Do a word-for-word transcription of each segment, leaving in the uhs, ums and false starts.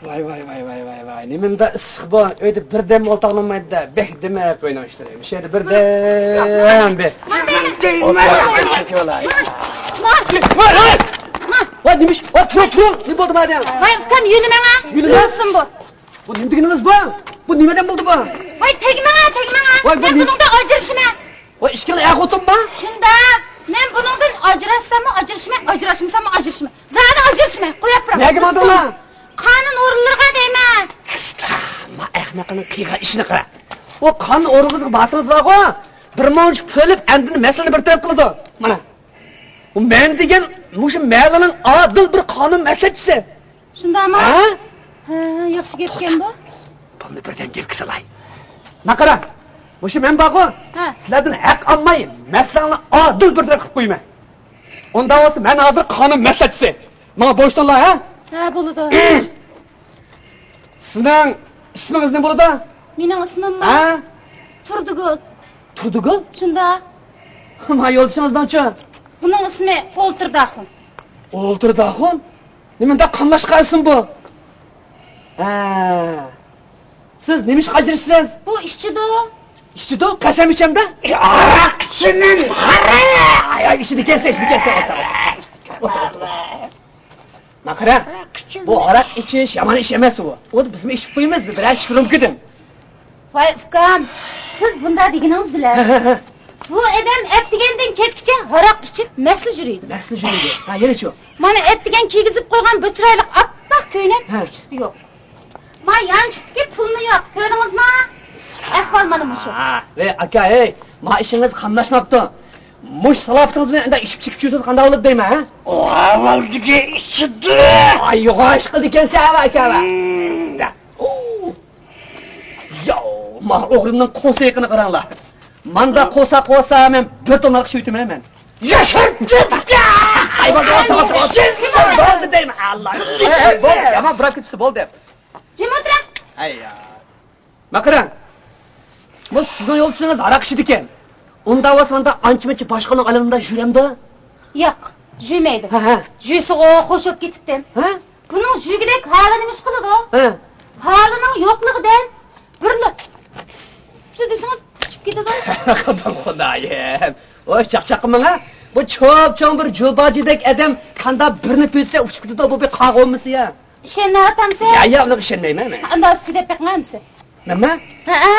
ۋاي، ۋاي، ۋاي، ۋاي، ۋاي، ۋاي. نېمىنداق ئىسسىق بۇ؟ ئۆيدە بىردەم ئولتۇرغىلى بولمايدۇ-دە. بەك دېمەك ئۆينىڭ ئىشلىرى. مۇشۇ يەردە بىردەم بىر. ئولتۇرۇپ چېكىۋالاي. ۋاي، ۋاي، ۋاي. ۋاي، نېمە ئىش؟ ۋاي، تۇرۇڭ، تۇرۇڭ. نېمە بولدى ماڭا دەڭ؟ ۋاي، ئۇكام، يۆلىمەڭە. يۆلىمەڭ؟ يۆلسۇن بۇ. بۇ نېمە دېگىنىڭىز بۇ؟ بۇ نېمە ئادەم بولدى بۇ؟ ۋاي، تەگمەڭە، تەگمەڭە. ۋاي، بۇ مەن نېمە؟ بۇنىڭدىن ئاجرىشىمەن. ۋاي، ئىككىڭلار ئەر خوتۇنما؟ شۇنداق. مەن بۇنىڭدىن ئاجراشساممۇ ئاجرىشىمەن، ئاجراشمىساممۇ ئاجرىشىمەن. زادى ئاجرىشىمەن. قويۇپ بېرىڭ. نەگە ماڭدىڭلار؟ قانۇن ئورۇنلىرىغا دەيمەن. ئەستا، ما ئەخمەقنىڭ قىلغان ئىشىنى قارا. ئۇ قانۇن ئورۇنلىرىغا بارسىڭىز بارغۇ، بىر مۇنچە پۈتۈلۈپ، ئەمدى مەسىلىنى بىر تەرەپ قىلىدۇ. مانا. ئۇ مەن دېگەن مۇشۇ مەھەللىنىڭ ئادىل بىر قانۇن مەسلىھەتچىسى. شۇنداقمۇ؟ ھە؟ ھە، ياخشى گەپكەن بۇ. بۇنى بىردەم گەپكە سالاي. ماقارا، مۇشۇ مەن بارغۇ، ھە، سىلەردىن ھەق ئالماي، مەسىلەڭلارنى ئادىل بىر تەرەپ قىلىپ قويىمەن. ئۇنداق بولسا مەن ھازىر قانۇن مەسلىھەتچىسى. ماڭا بويسۇنۇڭلار، ھە؟ ھە، بولىدۇ. سىزنىڭ ئىسمىڭىز نېمە بولىدۇ؟ مېنىڭ ئىسمىممۇ؟ ھە؟ تۇردىگۈل. تۇردىگۈل؟ شۇنداق. ما يولدىشىڭىزنىڭچۇ؟ بۇنىڭ ئىسمى ئولتۇرداخۇن. ئولتۇرداخۇن؟ نېمانداق قاملاشقان ئىسىم بۇ؟ ھە. سىز نېمە ئىشقا ئاجرىشىسىز؟ بۇ ئىچىدۇ. ئىچىدۇ؟ قەسەم ئىچەمدە؟ ئاراق ئىچىمەن، ھاراق! ئاي، ئاي، ئىچىدىكەنسە، ئىچىدىكەنسە. ئولتۇر، ئولتۇر، ئولتۇر. ماقارا، بۇ ھاراق ئىچىش يامان ئىش ئەمەس ئۇ. ئۇنى بىزمۇ ئىچىپ قويىمىز، بىرەر ئىككى رومكىدىن. ۋاي ئۇكام، سىز بۇنداق دېگىنىڭىز بىلەن، بۇ ئادەم ئەتىگەندىن كەچكىچە ھاراق ئىچىپ مەستلا يۈرىدۇ. مەستلا يۈرىدۇ. ھە، يەنىچۇ؟ مانا ئەتىگەن كىيگۈزۈپ قويغان بۇ چىرايلىق ئاپئاق كۆينەك ھە. ئۇچىسى يوق. ما يانچۇقتىكى پۇلمۇ يوق، كۆردىڭىزما؟ ئەھۋال مانا مۇشۇ. ھە، ۋەي ئاكا، ھەي، ما ئىشىڭىز قاملاشماپتۇ. مۇشۇ سالاپىتىڭىز بىلەن ئەندى ئىچىپ چىقىپ يۈرسىڭىز قانداق بولىدۇ دەيمەن، ھە؟ ئۇ ئاۋۋالدىكى ئىچىدۇ. ئاي، يوغان ئىش قىلىدىكەنسەن، ھە، ئاكا، ھە. ياۋ، ما ئوغرىمنىڭ قورسىقىنى قاراڭلار. ماندا قورساق بولسا، مەن بىر توننالىق ئىچىۋېتىمەن مەن. ياشاپ كەت! ئاي، بولدى، بولدى، بولدى. بولدى دەيمەن، ئاللا. بولدى، يامان بۇراپ كېتىپسىز، بولدى. جىم ئولتۇرۇڭ. ئەي يا. ماقارا، بۇ سىزنىڭ يولدىشىڭىز ھاراق ئىچىدىكەن. ئۇنداق بولسا ماندا ئانچە-مۇنچە باشقىلارنىڭ ئالدىدا يۈرەمدۇ؟ ياق، يۈرمەيدۇ. ھە، ھە. يۈرسىغۇ خوش بولۇپ كېتىپتىم. ھە؟ بۇنىڭ يۈرگۈدەك ھالى نېمە ئىش قىلىدۇ؟ ھە. ھالىنىڭ يوقلۇقىدىن بىرلا پۈ دېسىڭىز ئۇچۇپ كېتىدۇ. قىلدىڭ خۇدايىم. ۋاي چاقچاق قىلماڭ ھە. بۇ چوپ-چوڭ بىر جۇباجىدەك ئادەم قانداق بىرنى پۈ دېسە ئۇچۇپ كېتىدۇ، بۇ بىر قاغا بولمىسا يا. ئىشەنمەيۋاتامسىز؟ يا، يا، ئۇنىڭغا ئىشەنمەيمەن مەن. ئانداق پۈ دەپ بېقىڭ ئەمىسە. نېمە؟ ھەئە.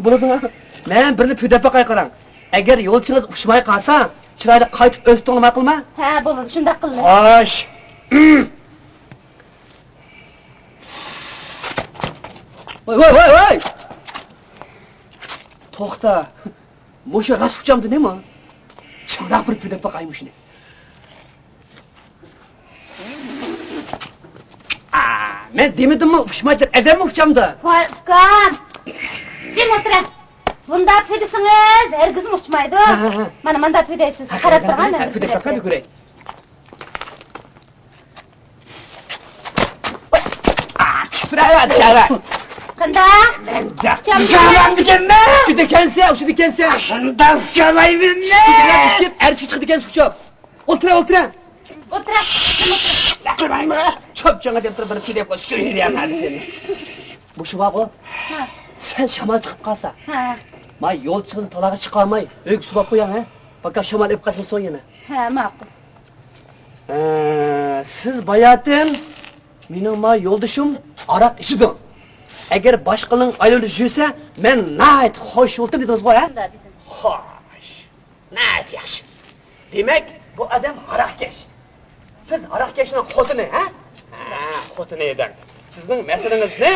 بولىدۇ. مەن بىرنى پۈ دەپ باقاي قاراڭ. ئەگەر يولچىڭىز ئۇچماي قالسا، چىرايلىق قايتىپ ئۆز توڭلىماي قىلما. ھە، بولىدۇ، شۇنداق قىلىمەن. خوش. ۋاي، ۋاي، ۋاي، ۋاي! توختا. مۇشۇ راست ئۇچامدۇ نېمە؟ چىڭراق بىر پۈ دەپ باقاي مۇشۇنى. ئا، مەن دېمىدىممۇ ئۇچمايدۇ دەپ، ئادەممۇ ئۇچامدۇ؟ ۋاي ئۇكام! جىم ئولتۇرە. بۇنداق پۈ دېسىڭىز ھەرگىزمۇ ئۇچمايدۇ. ھە، ھە، ھە. مانا مۇنداق پۈ دەيسىز. ھە، قاراپ ھە، تۇرغان ھە، مەن ھە، پۈ دەپ باقاي بىر كۆرەي. قانداق؟ ئۇچامدۇ؟ ئۇچىدىكەنسە، ئۇچىدىكەنسە. شۇنداق ئۇچالايمەن. ئەرچىكى چىقىدىكەنسە ئۇچاپ. ئولتۇرە، ئولتۇرە. ئولتۇرە. تۇرمايمەن. چوپ چوڭ دەپ تۇرۇپ بىر سۆيۈپ قوي، سۆيۈپ دېيەلمەيدۇ سېنى. مۇشۇ بارغۇ. ھە. سەن شامال چىقىپ قالسا. ھە. ما يولچىڭىزنى تالاغا چىقارماي، ئۆيگە سولاپ قوياڭ، ھە. باكا شامال ئېلىپ قاچمىسۇن يەنە. ھە، ماقۇل. ھە، سىز باياتىن مېنىڭ ما يولدىشىم ھاراق ئىچىدۇ. ئەگەر باشقىلارنىڭ ئايلىنىپ يۈرسە، مەن ناھايىتى خوش بولدۇم دېدىڭىزغۇ، ھە؟ شۇنداق دېدىم. خوش. ناھايىتى ياخشى. دېمەك، بۇ ئادەم ھاراقكەش. سىز ھاراقكەشنىڭ خوتۇنى، ھە؟ ھە، خوتۇنى ئىدىڭ. سىزنىڭ مەسىلىڭىزنى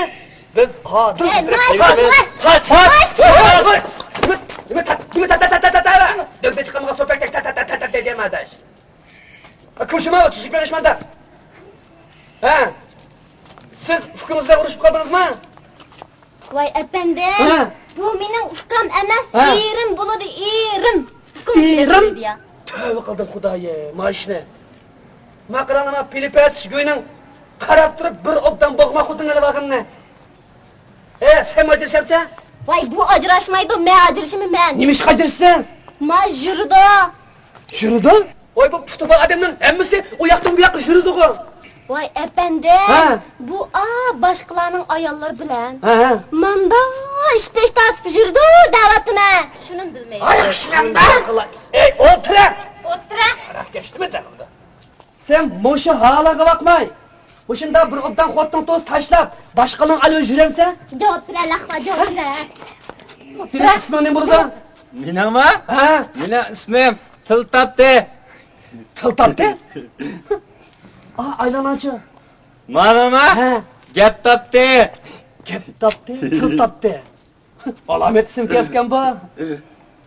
بىز ئادىل ئەي، بىر ماي، تەرەپ ماي، قىلىمىز. ماي. ھاي، ھاي، ھاي، ھاي. نېمە، نېمە، تا-، نېمە، تا-، تا-، تا-، تا-، تا-، تا-، تا-، دۆگدە چىققانغا سوپەك تا-، تا-، تا-، تا-، تا-، تا-، دېگەن ئاداش. كۆرۈشۈڭ تۈزۈك مېڭىشماندا. ھە؟ سىز ئۇكىڭىز بىلەن ئۇرۇشۇپ قالدىڭىزمۇ؟ ۋاي ئەپەندىم، ھە؟ بۇ مېنىڭ ئۇكام ئەمەس، ھە؟ ئېرىم بولىدۇ، ئېرىم. ئۇكام بىلەن ئېرىم؟ بولىدۇ يا. تۆۋە قىلدىم خۇدايىم، ما ئىشنى. ما قاراڭلار، ما پىلىپەتىش گۇينىڭ قاراپ تۇرۇپ بىر ئوبدان بوغما خوتۇن ئېلىۋالغىنىنى. ھە، سەن ئاجرىشامسەن؟ ۋاي، بۇ ئاجراشمايدۇ، مەن ئاجرىشىمەن مەن. نېمە ئىشقا ئاجرىشىسىز؟ ما يۈرىدۇ. يۈرىدۇ؟ ۋاي، بۇ پۇتى بار ئادەمنىڭ ھەممىسى ئۇ ياقتىن بۇ ياققا يۈرىدىغۇ. ۋاي ئەپەندىم، ھە؟ بۇ ئا باشقىلارنىڭ ئاياللىرى بىلەن ھە، ھە. ماندا ئىش پېش تارتىپ يۈرىدۇ دەۋاتىمەن. شۇنىمۇ بىلمەيسىز. ئاي، شۇنىڭدا. ئەي، ئولتۇرە. ئولتۇرە. ھاراق كەچتىمۇ دەلدە. سەن مۇشۇ ھالىڭغا باقماي، مۇشۇنداق بىر ئوبدان خوتۇن توس تاشلاپ، باشقىلارنىڭ ئايالى يۈرەمسەن؟ جاۋاب بېرە، لەقۋا، جاۋاب بېرە. سېنىڭ ئىسمىڭ نېمە بولىدۇ؟ مېنىڭمۇ؟ ھە؟ مېنىڭ ئىسمىم تىل تاپتى. تىل تاپتى؟ ئا، ئايلانغانچۇ؟ ماڭىمۇ؟ ھە. گەپ تاپتى. گەپ تاپتى، تىل تاپتى. ئالامەت ئىسىم گەپكەن بۇ.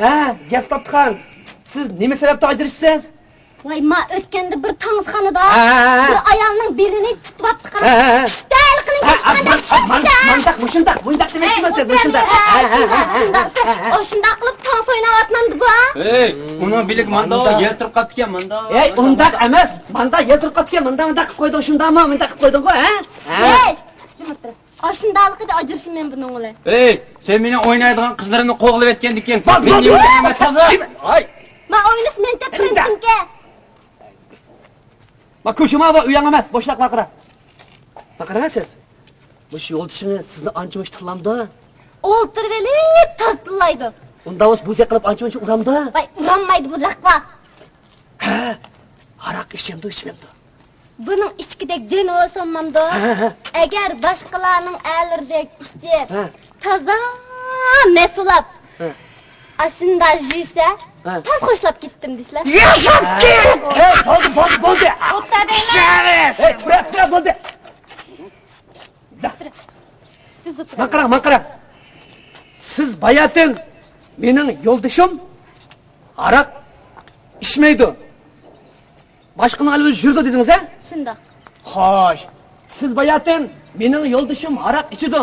ھە، گەپ تاپتىخان. سىز نېمە سەۋەبتىن ئاجرىشىسىز؟ ۋاي، ما ئۆتكەندە بىر تاڭزىخانىدا ھە، ھە، ھە. بىر ئايالنىڭ بېلىنى تۇتۇۋاپتىخان. ھە، ھە، ھە. دەل قېنى ھە، ھە، گەپ مانداق، مانداق، مۇشۇنداق، مۇنداق دېمەكچىمەن سىز، مۇشۇنداق. ھە، ھە، ھە، ھە. ئاشۇنداق، ئاشۇنداق قىلىپ تاڭ ئويناۋاتمامدۇ بۇ؟ ھەي، ئۇنىڭ بېلىگە ماندا يەلتۈرۈپ قاپتىكەن، ماندا. ھەي، ئۇنداق ئەمەس، ماندا يەلتۈرۈپ قاپتىكەن، ماندا، مۇنداق قىلىپ قويدۇڭ، شۇنداقمۇ؟ مۇنداق قىلىپ قويدۇڭغۇ، ھە؟ ھە؟ ھەي، جىم ئولتۇر. ئاشۇنداقلىقىدا ئاجرىشىمەن بۇنىڭ بىلەن. ھەي، سەن مېنىڭ ئوينايدىغان قىزلىرىمنى قوغلىۋەتكەندىكىن، مەن نېمە ئەمەس. ھاي! ما ئوينىسا مەن تەپرىنسىمكە. ما كوشۇما، بۇ ئۆيۈڭ ئەمەس، بوشلاق ۋارقىرا. ۋارقىراڭ سىز. مۇشۇ يولدىشىڭىز سىزنى ئانچە مۇنچە تىللامدۇ؟ ئولتۇرۇۋېلىپ تازا تىللايدۇ. ئۇنداق بولسا بوزەك قىلىپ ئانچە مۇنچە ئۇرامدۇ؟ ۋاي، ئۇرالمايدۇ بۇ لەقۋا. ھە، ھاراق ئىچەمدۇ، ئىچمەمدۇ؟ بۇنىڭ ئىچكۈدەك جېنى بولسا بولمامدۇ؟ ھە، ھە. ئەگەر باشقىلارنىڭ ئەرلىرىدەك ئىچىپ، ھە. تازا مەسۇلاپ، ھە. ئاشۇنداق يۈرسە، ھە. تاز خوشلاپ كېتىپتىم دېسىلە. ياشاپ كېت! ھەي، بولدى، بولدى، بولدى. ئولتۇر دەيمەن. ھەي، تۇرە، تۇرە، بولدى. ماڭا قاراڭ، ماڭا قاراڭ. سىز باياتىن مېنىڭ يولدىشىم ھاراق ئىچمەيدۇ. باشقىنىڭ ئايالى بىلەن يۈرىدۇ دېدىڭىز، ھە؟ شۇنداق. خوش. سىز باياتىن مېنىڭ يولدىشىم ھاراق ئىچىدۇ.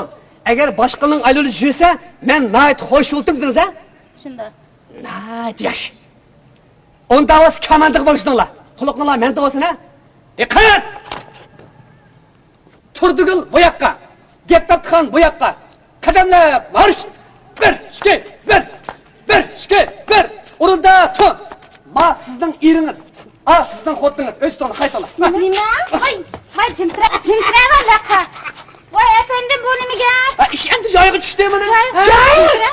ئەگەر باشقىنىڭ ئايالى بىلەن يۈرسە، مەن ناھايىتى خوش بولدۇم دېدىڭىز، ھە؟ شۇنداق. ناھايىتى ياخشى. ئۇنداق بولسا كاماندىغا بوشىدىڭلار. قۇلىقىڭلار مەندە بولسۇن، ھە؟ دىققەت! تۇردىگۈل بۇ ياققا، گەپ تاپتىخان بۇ ياققا. قەدەملەر مارش! بىر، ئىككى، بىر! بىر، ئىككى، بىر! ئورۇندا تۇر! ما سىزنىڭ ئېرىڭىز، ئا سىزنىڭ خوتۇنىڭىز، ئۆز تۇتۇڭلار، قايتىڭلار. نېمە؟ ۋاي، ۋاي، جىمتىرە، جىمتىرە، ۋاي، لەققە. ۋاي، ئەپەندىم، بۇ نېمە گەپ؟ ئا، ئىش ئەمدى جايىغا چۈشتى مۇنىڭ. ھە، ھە. جىمتىرە.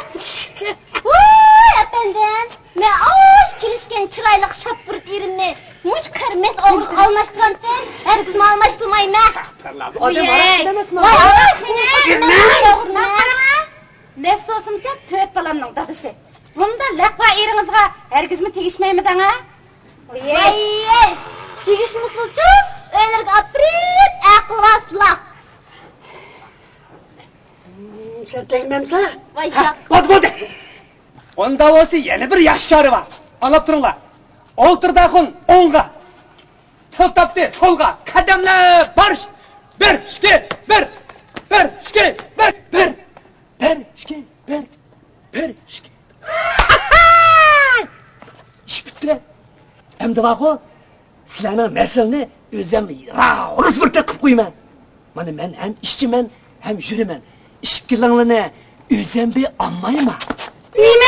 ۋاي، ئەپەندىم. مەن ئاش كېلىشكەن چىرايلىق شاپپۇرت ئېرىمنى مۇشۇ قېرى مەس ئوغرىغا ئالماشتۇرامتىم؟ ھەرگىزمۇ ئالماشتۇرمايمەن. ئادەم ئاراق ئىچىدۇ ئەمەسمۇ؟ ۋاي، ئاراق ئىچىدۇ. مەس بولسىمۇچە تۆت بالامنىڭ دادىسى. بۇنداق لەقۋا ئېرىڭىزغا ھەرگىزمۇ تېگىشمەيمىدىڭ ھە؟ ۋاي، تېگىشمىسىلىچۇ، ئۆيلىرىگە ئاپىرىپ ئەقىلۋالسىلا. سەن تەگمەمسەن؟ ۋاي، ھە، ياق. بولدى، بولدى. ئۇندا بولسا يەنە بىر ياخشى چارە بار. ئاڭلاپ تۇرۇڭلار. ئولتۇرداخۇن ئوڭغا. تىل تاپتى سولغا. قەدەملەر مارش! بىر، ئىككى، بىر! بىر، ئىككى، بىر! بىر! بىر، ئىككى، بىر! بىر، ئىككى! ئىش پۈتتى. ئەمدى بارغۇ، سىلەرنىڭ مەسىلىنى ئۆزۈم راۋۇرۇس بىر تېقىپ قويىمەن. مانا مەن ھەم ئىشچىمەن، ھەم يۈرىمەن. ئىككىلىڭلارنى ئۆزۈم بىر ئالمايمەن. نېمە؟